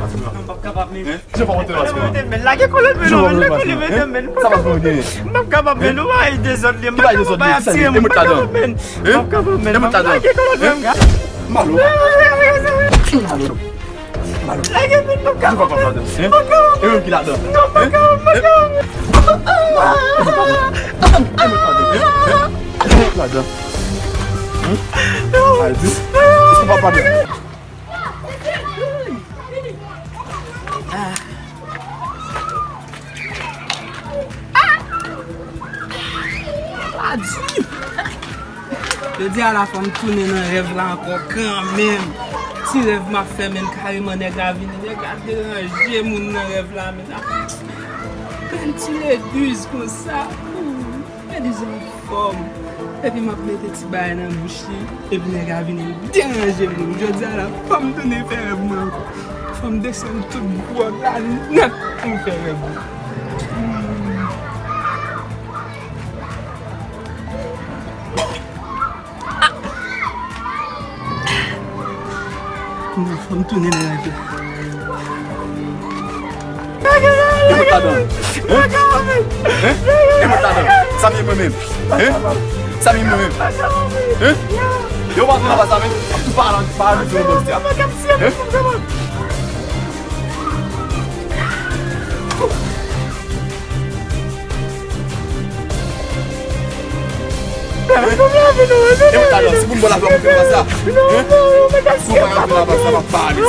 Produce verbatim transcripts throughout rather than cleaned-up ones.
Non, m p ap kapab, men. Hein? Kijan w pa monte mask lan? Men lage kòlèt, men non, men lage kòlèt, men non, men. Sa pa fè w genyen? M p ap kapab, men. Ou pa dezòd li, m p ap kapab, bay ap tire m, m p ap kapab, men. M p ap kapab, men. Lage kòlèt, men. Malo. Malo. Malo. Lage, men, m p ap kapab, men. M p ap kapab, men. E menm ki ladan? Non, m p ap kapab, m p ap kapab, men. Ladan. Ay, di. Èske w pa pale? Ah. Ah. Jodi a la fò m tounen nan rèv la ankò kanmenm. Ti rèv m ap fè, men kareman nèg la vini, nèg la deranje moun nan rèv la, men. Grenn ti ledwiz konsa. Ledwiz anfòm. Epi m ap mete ti bagay nan bouch li. Epi nèg la vin deranje moun. Jodi a la, fò m tounen fè rèv mwen ankò. Fò m desann tout gwòg la nèt pou m fè rèv mwen. Kounya fò m tounen nan rèv la. Ki bout ladan? Hein? Hein? Ki bout ladan? Sa m ye mwen menm? Hein? Sa m ye mwen menm? Hein? Yo pa antre nan baz la menm. Ap tou pale, pale, ap tou pale. Hein? E mwen talè, si pou m bò la fè mwen fè sa. Si w pa rantre nan baz la, m ap pale.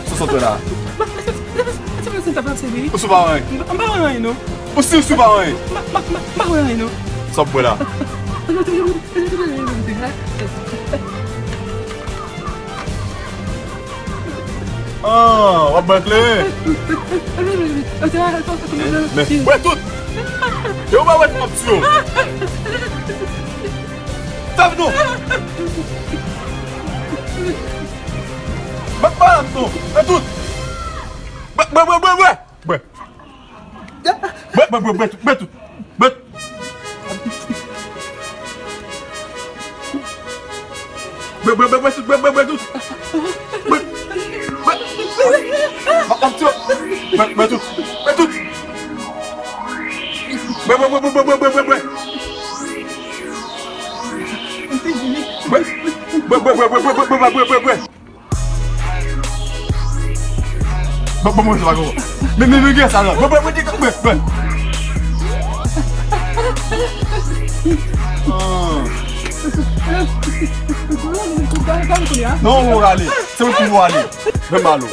Sa w sot fè la? Ou si w pa wè anyen? M pa wè anyen, non. Ou si w si w pa wè anyen? M pa wè anyen, non. Sa w ap bwè la? Ah, w ap bwè kleren? Men, bwè tout! E ou pa wè m ap tiye w? Fè vin non! Bwè, bwè, bwè, bwè, bwè! Bwè! Bwè! Bwè, bwè, bwè, bwè, bwè tout, bwè tout. Bwè. Bwè, bwè, bwè, bwè tout, bwè, bwè, bwè tout. Bwè. Bwè. M ap, m ap tiye w. Bwè, bwè tout. Bwè tout. Bwè, bwè, bwè, bwè, bwè. Bwè. Bwè, bwè, bwè. Bon, bon, bon, se pa gwo. Men, men, men, gen sa la. Bon, bon, bon, bon, bon, bon. Ah. Non, ou rale. Se ou ki rale. Men malo.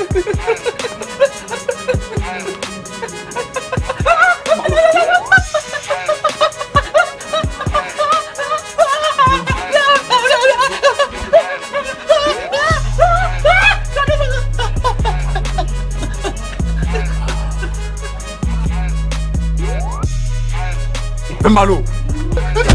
Fè m pale w.